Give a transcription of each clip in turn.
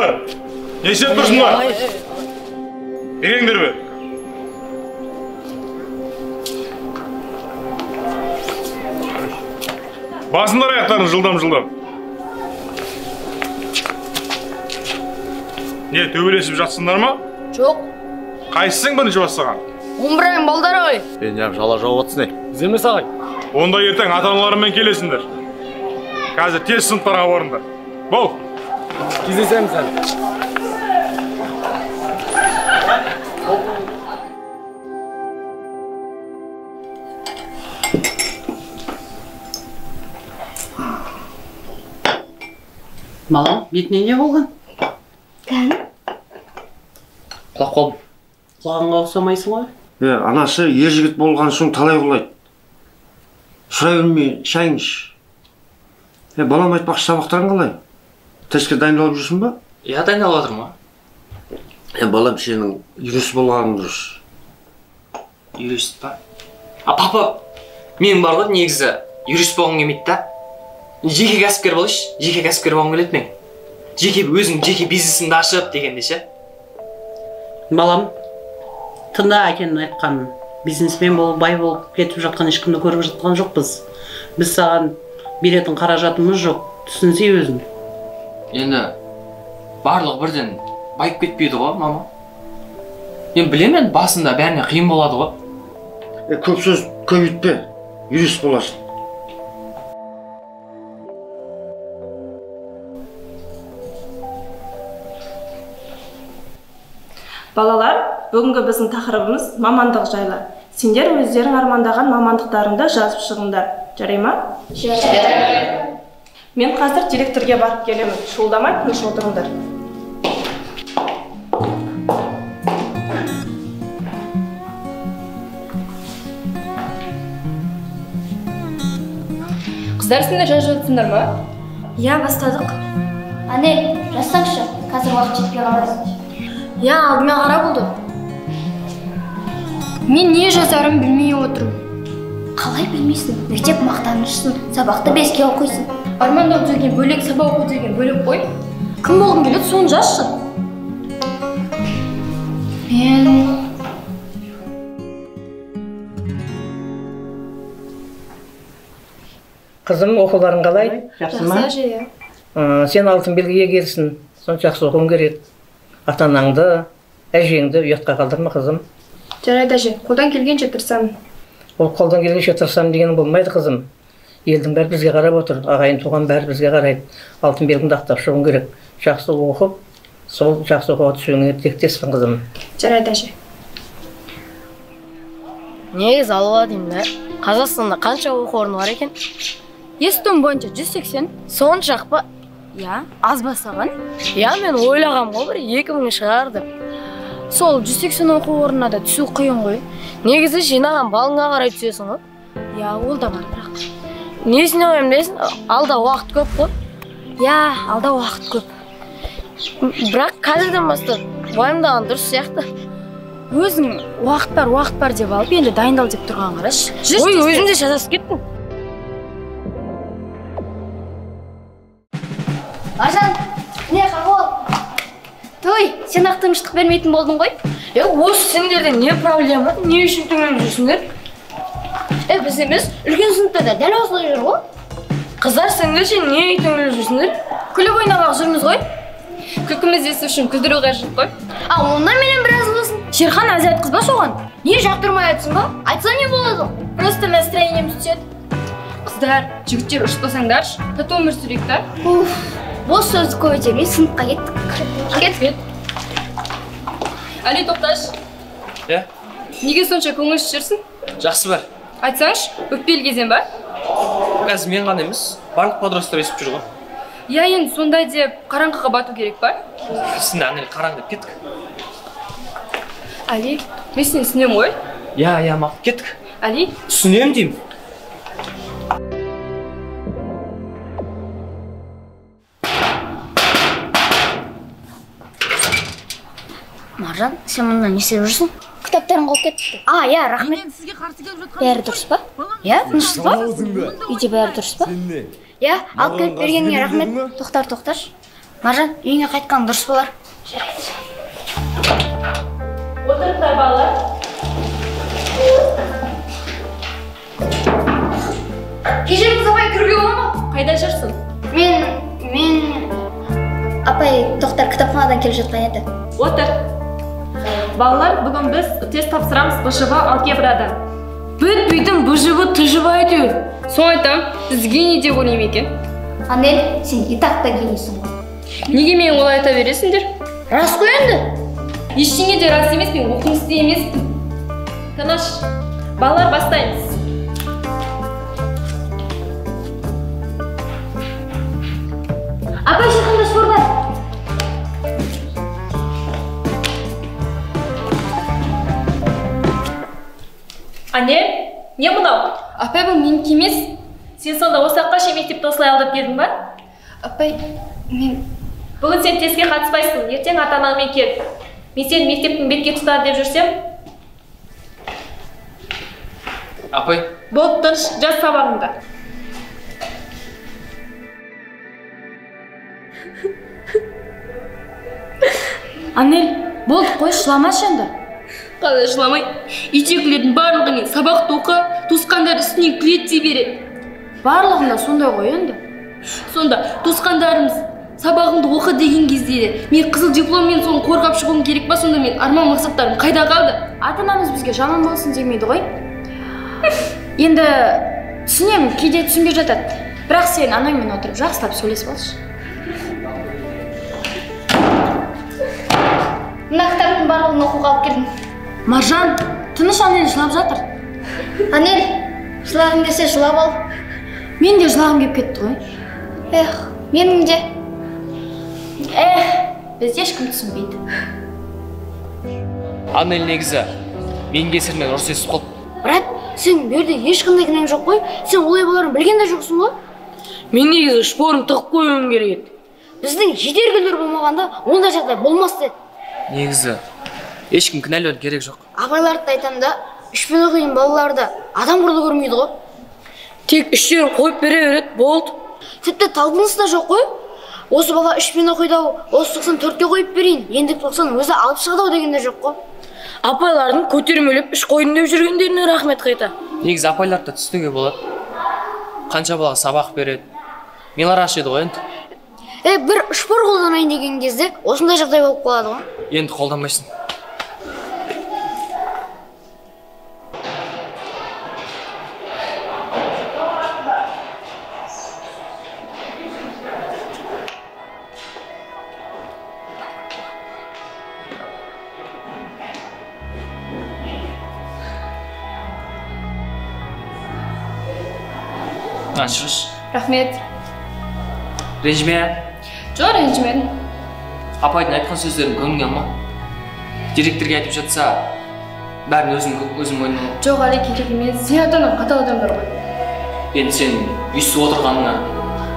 Балдар, не істеп тұрсыңдар? Береңдер бе? Басыңдар аяқтарын жылдам-жылдам. Не, төбелесіп жатсыңдар ма? Жоқ. Қайсысың бірінші бастаған? 11 айың балдар ағай. Неғып жала жауып отырсың, ей? Біз емес ағай. Онда ертең ата-аналарыңмен келесіңдер. Қазір тез сыныптарға барыңдар. Бол. Кездесеміз әлі. Балам, бетіне не болған? Кән? Құлап қалдым. Құлағыңа ұқсамайсың ғой? Анасы ер жігіт болған соң талай құлайды. Сұрай білмей шайың іш. Балам, айтпақшы, сабақтарың қалай? Тестке дайындалып жүрсің ба? Иә, дайындалып жатырмын ғой. Балам, сенің юрист болғаның дұрыс. Юрист па? А, папа, мен бар ғой негізі юрист болғым келмейді да. Жеке кәсіпкер болайыншы, жеке кәсіпкер болғым келеді мен. Жеке өзің жеке бизнесіңді ашып дегенде ше. Балам, тыңда әкенің айтқанын. Бизнесмен болып, бай болып кетіп жатқан ешкімді көріп жатқан жоқпыз. Біз саған беретін қаражатымыз жоқ. Түсінсей өзің. Енді барлығы бірден байып кетпейді ғой, мама. Мен білемін, енді басында бәріне қиын болады ғой. Көп сөз көбейтпе, юрист боласың. Балалар, бүгінгі біздің тақырыбымыз мамандық жайлы. Сендер өздерің армандаған мамандықтарыңды жазып шығыңдар. Жарай ма? Жарайды. Мен қазір директорге барып келемін. Шуылдамай тыныш отырыңдар. Қыздар, сендер жазып жатсыңдар ма? Иә, бастадық. Анель, жазсаңшы, қазір уақыт жетпей қалады. Иә, алдыма қара болды. Мен не жазарым білмей отырмын. Қалай білмейсің? Мектеп мақтанышсың, сабақты 5-ке оқисың. Армандау деген бөлек, сабақ оқу деген бөлек қой. Кім болғың келеді, соны жазшы. Мен... Қызым, оқуларың қалай? Жақсы ма? Жақсы, әже, иә. Сен алтын белгі иегерісің, соны жақсы оқуың керек. Ата-анаңды, әжеңді ұятқа қалдырма, қызым. Жарайды, әже, қолдан келгенше тырысамын. Ол қолдан келгенше тырысамын деген болмайды, қызым. Елдің бәрі бізге қарап отыр, ағайын туған бәрі бізге қарайды. Алтын белгіңді ақтап шығуың керек. Жақсы оқып, сол жақсы оқуға түсуіңе тілектеспін, қызым. Жарайды, әже. Негізі алуа деймін да. Қазақстанда қанша оқу орны бар екен? Естуім бойынша 180. Соншақ па? Иә, аз ба саған? Иә, мен ойлағам ғой, бір 2000 шығар деп. Сол 180 оқу орнына да түсу қиын ғой. Негізі жинаған балыңа қарай түсесің ғой. Иә, ол да бар бірақ. Несіне уайымдайсың? Алда уақыт көп қой. Иә, алда уақыт көп. Бірақ қазірден бастап уайымдаған дұрыс сияқты. Өзің уақыт бар, уақыт бар деп алып, енді дайындал деп тұрған қарашы. Ой, өзім де шатасып кеттім. Маржан, не қағол? Той, сен ақ тыныштық бермейтін болдың ғой? Осы сендерде не проблема? Не үшін түңіліп жүрсіңдер? Біз емес, үлкен сыныпта да дәл осылай жүр ғой. Қыздар, сендер ше не түңіліп жүрсіңдер? Күліп ойнап жүрміз ғой. Күлкіміз есі үшін күлдіру қажет қой. А, онда менен біраз болсын. Шерхан әзіл айтқызба соған. Не жақтырмай айтсын ба? Айтса не болады? Просто настроениеміз түседі. Қыздар, жігіттер ұрыспасаңдаршы, тату өмір сүрейік та. Уф, бос сөзді көбейте бермей сыныпқа кеттік. Кеттік. Әли, тоқташы. Иә? Неге сонша көңілсіз жүрсің? Жақсы бар. Айтсаңшы, өкпелі кезең ба? Қазір мен ғана емес, барлық подростар өсіп жүр ғой. Иә, енді сондай деп қараңғыға бату керек па? Сен Анель қараң деп кеттік. Әли, мен сені түсінемін ғой. Иә, иә, мақұл, кеттік. Әли? Түсінемін деймін. Маржан, сен мұнда не істеп жүрсің? Кітаптарын қойып кетіпті. А, иә, рахмет. Бәрі дұрыс па? Иә, тыныштық па? Үйде бәрі дұрыс па? Иә, алып келіп бергеніңе рахмет. Тоқтар, тоқташы. Маржан, үйіңе қайтқан дұрыс болар. Жарайды. Отырыңдар, балалар. Кешіріңіз, апай, кіруге бола ма? Қайда жүрсің? Мен апай, Тоқтар кітапханадан келе жатқан еді. Отыр. Балалар, бүгін біз тест тапсырамыз БЖВ алгебрадан. Бітпейтін БЖВ, ТЖВ әйтеуір. Соны айтам, біз гений деп ойлаймын екен. Анель, сен и так та генийсің ғой. Неге мен олай айта бересіңдер? Рас қой енді. Ештеңе де рас емес, мен оқымысты емеспін. Тыныш. Балалар, бастаймыз. Апай, шырқында шор бар. Анель, не мынау? Апай, бұл менікі емес. Сен сонда осы уақытқа шейін мектепті осылай алдап келдің ба? Апай, мен... Бүгін сен тестке қатыспайсың, ертең ата-анаңмен кел. Мен сені мектептің бетке тұтады деп жүрсем. Апай. Болды, тыныш, жаз сабағыңды. Анель, болды, қойшы, жыламашы енді. Қалай жыламай? Үйдегілердің барлығы мен сабақты оқы, туысқандар үстінен күледі дей береді. Барлығында сондай ғой енді. Сонда туысқандарымыз сабағыңды оқы деген кезде де мен қызыл дипломмен соны қорғап шығуым керек па? Сонда мен арман мақсаттарым қайда қалды? Ата-анамыз бізге жаман болсын демейді ғой. Енді түсінемін, кейде түсінбей жатады. Бірақ сен анаңмен отырып жақсылап сөйлесіп алшы. Мына кітаптың барлығын оқуға алып келдім. Маржан, тыныш, Анель жылап жатыр. Анель, жылағың келсе жылап ал. Мен де жылағым келіп кетті ғой. Эх, менің де. Эх, бізді ешкім түсінбейді. Анель негізі менің кесірімнен ұрыс естіп қалды. Брат, сен бұл жерде ешқандай кінәң жоқ қой. Сен олай боларын білген де жоқсың ғой. Мен негізі шпорын тығып қоюым керек еді. Біздің кедергілер болмағанда ондай жағдай болмас еді. Негізі ешкім кінәлаудың керек жоқ. Апайларды да айтамын да, үшпен оқитын балаларды адам құрлы көрмейді ғой. Тек үштерін қойып бере береді, болды. Тіпті талпыныс та жоқ қой. Осы бала үшпен оқиды ау, осы 94-ке қойып берейін, енді 90 өзі алып шығады ау деген де жоқ қой. Апайлардың көтермелеп үш қойдым деп жүргендеріне рахмет қайта. Негізі апайларды да түсінуге болады. Қанша балаға сабақ береді. Милар ашиды ғой енді. Бір шпор қолданайын деген кезде осындай жағдай болып қалады ғой. Енді қолданбайсың. Ашырыш. Рахмет. Ренжіме? Жоқ, ренжімедім. Апайдың айтқан сөздерін көңіліңе алма. Директорге айтып жатса, бәрін өзім мойныма ал. Жоқ, әлі керек емес. Сен ата-анаң қатал адамдар ғой. Енді сен өйстіп отырғаныңа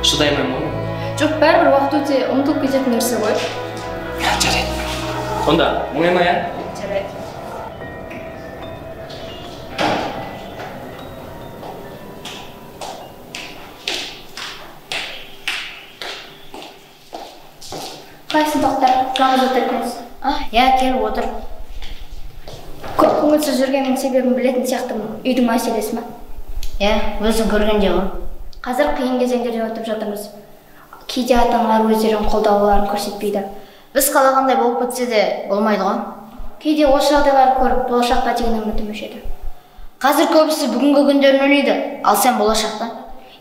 шыдай алмаймын ғой. Жоқ, бәрібір уақыт өте ұмытылып кететін нәрсе ғой. Жарайды. Онда мұңайма, иә? Жарайды. Қалайсың, Тоқтар? Жалғыз отыр екенсің. Иә, келіп отыр. Көп көңілсіз жүргеннің себебін білетін сияқтымын. Үйдің мәселесі ме? Иә, өзің көргенде ғой. Қазір қиын кезеңдерден өтіп жатырмыз. Кейде ата-аналар өздерінің қолдауларын көрсетпейді. Біз қалағандай болып кетсе де болмайды ғой. Кейде осы жағдайларды көріп, болашаққа деген үмітім өшеді. Қазір көбісі бүгінгі күндерін ойлайды, ал сен болашақта.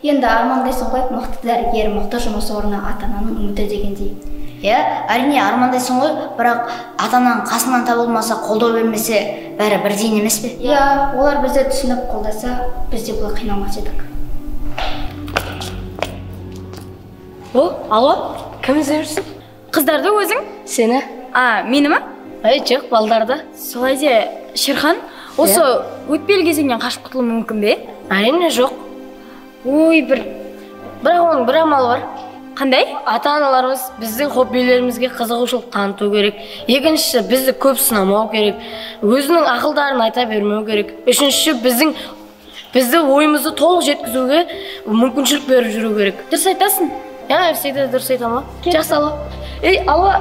Енді армандайсың ғой, мықты дәрігер, мықты жұмыс орны, ата-ананың үміті дегендей. Иә, әрине армандайсың ғой, бірақ ата-анаң қасынан табылмаса, қолдау бермесе, бәрі бірдей емес пе? Иә, олар бізді түсініп қолдаса, біз де бұлай қиналмас едік. О, алло, кім іздеп жүрсің? Қыздарды өзің? Сені. А, мені ма? Ай, жоқ, балдарды. Солай де, Шерхан, осы өтпелі кезеңнен қашып құтылу мүмкін бе? Әрине жоқ. Ой, бірақ оның бір амалы бар. Қандай? Ата-аналарымыз біздің хоббилерімізге қызығушылық таныту керек. Екіншісі, бізді көп сынамау керек. Өзінің ақылдарын айта бермеу керек. Үшіншісі, бізді ойымызды толық жеткізуге мүмкіншілік беріп жүру керек. Дұрыс айтасың. Иә, мен всегда дұрыс айтамын ғой. Жақсы, алло. Ей, алло.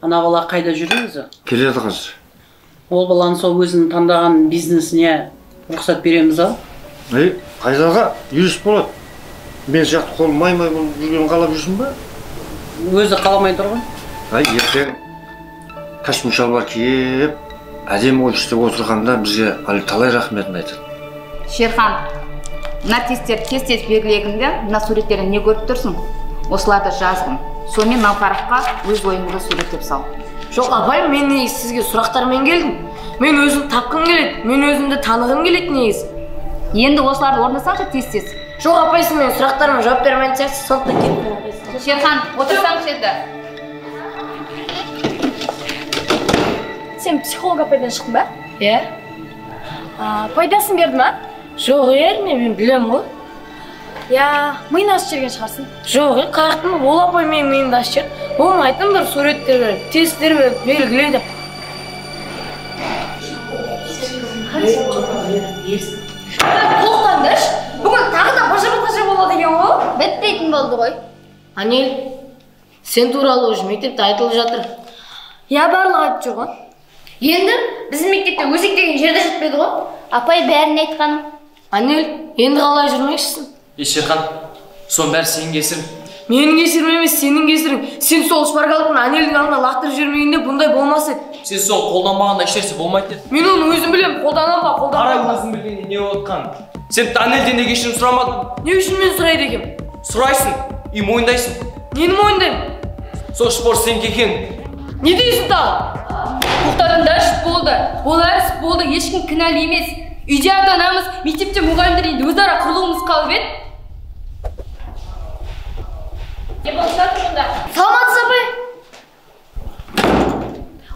Ана бала қайда жүр өзі? Келеді қыз. Ол баланы сол өзінің таңдаған бизнесіне рұқсат береміз ау? Ей, қайдағы юрист болады. Мен сияқты қолым май-май болып жүргенін қалап жүрсің ба? Өзі қаламай тұр ғой. Ай, ертең костюм шалбар киіп, әдемі офисте отырғанда бізге әлі талай рахметін айтады. Шерхан, мына тесттер тез-тез белгілегінде, мына суреттерден не көріп тұрсың? Осыларды жазғын. Сонымен мына параққа өз ойыңды суреттеп сал. Жоқ, апай, мен негізі сізге сұрақтармен келдім. Мен өзім тапқым келеді, мен өзімді танығым келеді негізі. Енді осыларды орындасаңшы тез-тез. Жоқ, апай, сіз менің сұрақтарыма жауап бермейтін сияқтысыз, сондықтан кеттім. Шерхан, отырсаңшы енді. Сен психолог апайдан шықтың ба? Иә. Пайдасын берді ма? Жоқ, әрине, мен білемін ғой. Я, миын ашып жіберген шығарсың. Жоқ, қаяқтың, ол апай менің миымды ашып жіберді. Болмайтын бір суреттер беріп, тесттер беріп, белгіле деп. Тоқтаңдаршы, бүгін тағы да бажа-бажа болады екен ғой. Бітпейтін болды ғой. Анель, сен туралы уже мектепте айтылып жатыр. Я, барлығы айтып жүр ғой. Енді біздің мектепте өзек деген жерде жетпеді ғой. Апай бәрін айтқаным. Анель, енді қалай жүрмекшісің? Е, Шерхан, соның бәрі сенің кесірің. Менің кесірім емес, сенің кесірің. Сен сол шпаргалканы Анельдің алдына лақтырып жібермегенде бұндай болмас еді. Сен соны қолданбағанда ешнәрсе болмайтын еді. Мен оны өзім білемін, қолданам ба, қолданбаймын. Қара, өзің білгенде не болып жатқанын. Сен Анельден де кешірім сұрамадың. Не үшін мен сұрайды екенмін? Сұрайсың, и мойындайсың. Нені мойындаймын? Сол шпор сенікі екен. Не дейсің тағы? Тоқтатыңдаршы, болды. Болар іс болды, ешкім кінәлі емес. Үйде ата-анамыз, мектепте мұғалімдер енді өзара құрылуымыз қалып еді. Не болып жатыр мұнда? Саламатсыз, апай.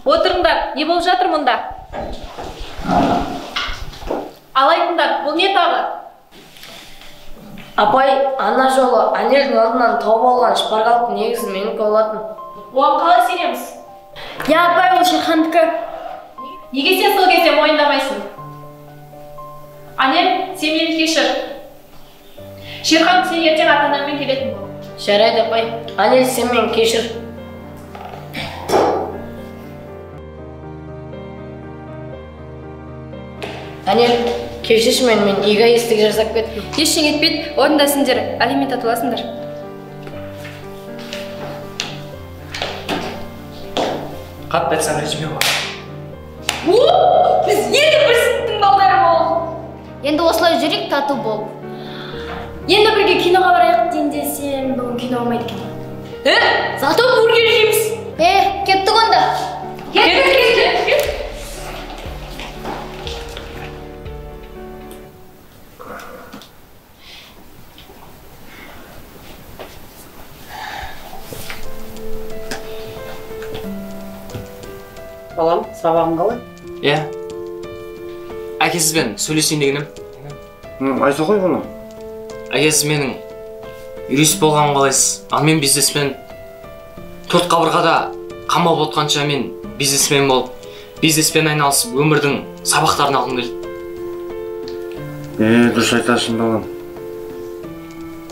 Отырыңдар, не болып жатыр мұнда? Ал айтыңдар, бұл не тағы? Апай, ана жолы Анельдің алдынан тауып алған шпаргалка негізі менікі болатын. Оған қалай сенеміз? Я, апай, ол Шерхандікі. Неге сен сол кезде мойындамайсың? Анель, сен мені кешір. Шерхан, сен ертең ата-анаңмен келетін бол. Жарайды, апай. Анель, сен мені кешір. Анель, кешірші мені, мен эгоистік жасап кеттім. Ештеңе етпейді, орындасыңдар, алимент атыласыңдар. Қатты айтсам ренжіме ғой. О, біз енді бір сыныптың балдары болдық. Енді осылай жүрейік тату болып. Енді бірге киноға барайық дейін десем, бүгін кино болмайды екен. Зато бургер жейміз. Кеттік онда. Кеттік, кеттік. Балам, сабағың қалай? Иә. Әкесізбен сөйлесейін дегенім. Айта ғой бұны. Әкесіз менің юрист болғаным қалайсыз, ал мен бизнесмен. Төрт қабырғада қамалып отқанша мен бизнесмен болып, бизнеспен айналысып, өмірдің сабақтарын алғым келді. Дұрыс айтасың, балам.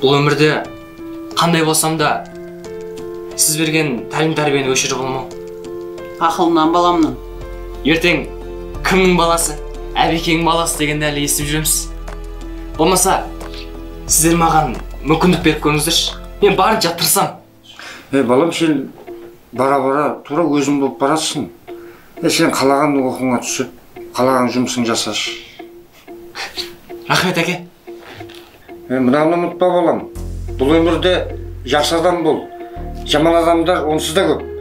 Бұл өмірде қандай болсам да сіз берген тәлім-тәрбиені өшіріп алмау. Ақылынан, баламнан. Ертең кімнің баласы, Әбекеңнің баласы дегенді әлі естіп жүреміз. Болмаса, сіздер маған мүмкіндік беріп көріңіздерші. Мен барынша тырысам. Балам, сен бара-бара тура өзің болып барасың. Сен қалаған оқуыңа түсіп, қалаған жұмысың жасашы. Рахмет, әке. Мынаны ұмытпа, балам. Бұл өмірде жақсы адам бол. Жаман адамдар онсыз да көп.